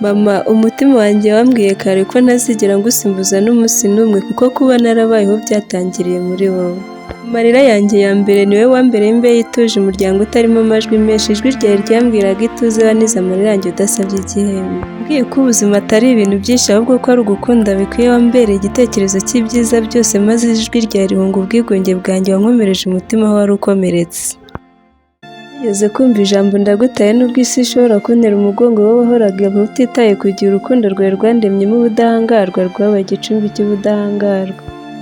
Mama, umutima wanjye wambwiye kare ko ntazigera ngusimbuza n'umunsi n'umwe, kuko kuba narabayeho byatangiriye muri wowe. Amarira yanjye ya mbere niwe wambereye imbeho ituje, umuryango utarimo amajwi menshi, ijwi ryawe ryambwiraga ituze, wanize amarira yanjye udasabye igihembo. Wambwiye ko ubuzima atari ibintu byinshi ahubwo ko ari ugukunda bikwiye, wambereye igitekerezo cy'ibyiza byose, maze ijwi ryawe rihunga ubwigunge bwanjye, wankomereje umutima aho wari ukomeretse. Nigeze kumva ijambo ndagutaye, nubwo isi ishobora kuntera umugongo, wowe wahoraga utitaye ku gihe. Urukundo rwawe rwandemyemo ubudahangarwa, rwabaye igicumbi cy'ubudahangarwa.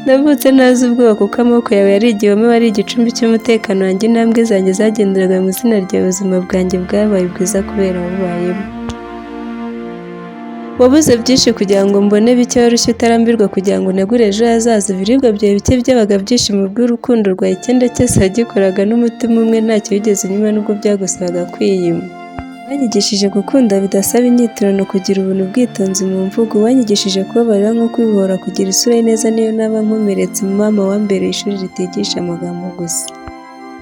Navutse ntazi ubwoba kuko amaboko yawe yari igihome, wari igicumbi cy'umutekano wanjye, intambwe zanjye zagenderaga mu izina ryawe, ubuzima bwanjye bwabaye bwiza kubera wabubayemo. Wabuze byinshi kugira ngo mbone bike, warushye utarambirwa kugira ngo untegure ejo hazaza, ibiribwa byawe bike byabaga byishimo bw'urukundo rwawe, icyenda cyose wagikoraga n'umutima umwe, ntacyo wigeze unyima nubwo byagusabaga kwiyima. Wanyigishije gukunda bidasaba inyiturano, kugira ubuntu, ubwitonzi mu mvugo, wanyigishije kubabarira nko kwibohora, kugira isura y'ineza niyo naba nkomeretse. Mama, wambereye ishuri ritigisha amagambo gusa.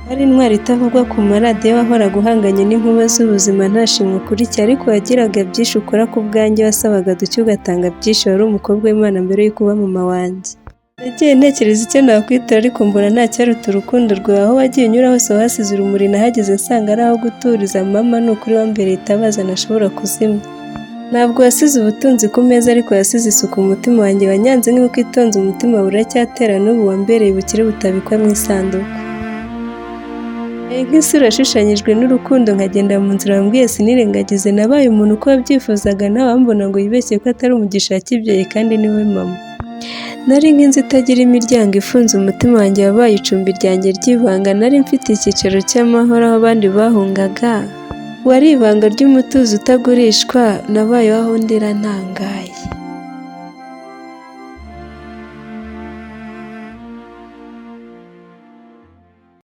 Wari intwari itavugwa ku maradiyo, wahoraga uhanganye n'inkuba z'ubuzima nta shimwe ukurikiye, ariko wagiraga byinshi ukora ku bwanjye, wasabaga duke ugatanga byinshi, wari umukobwa w'Imana mbere y'uko uba mama wanjye. Nagiye ntekereza icyo nakwitura ariko mbona nta cyaruta urukundo rwawe, aho wagiye unyura hose wahasize urumuri, nahageze nsanga ari aho guturiza. Mama, ni ukuri wambereye itabaza ntashobora kuzimya. Ntabwo wasize ubutunzi ku meza ariko wasize isuku mu mutima wanjye, wanyanze nk'inkoko itonze umutima uracyatera n'ubu, wambereye ubukire butabikwa mu isanduku. Nari nk'isura yashushanyijwe n'urukundo, nkagenda mu nzira wambwiye sinirengagize, nabaye umuntu uko wabyifuzaga, ntawambona ngo yibeshye ko atari umugisha wa kibyeyi kandi ni we mama. Nari nk'inzu itagira imiryango ifunze, umutima wanjye wabaye icumbi ryanjye ry'ibanga, nari mfite icyicaro cy'amahoro aho abandi bahungaga, wari ibanga ry'umutuzo utagurishwa, nabaye aho ndera ntangaye.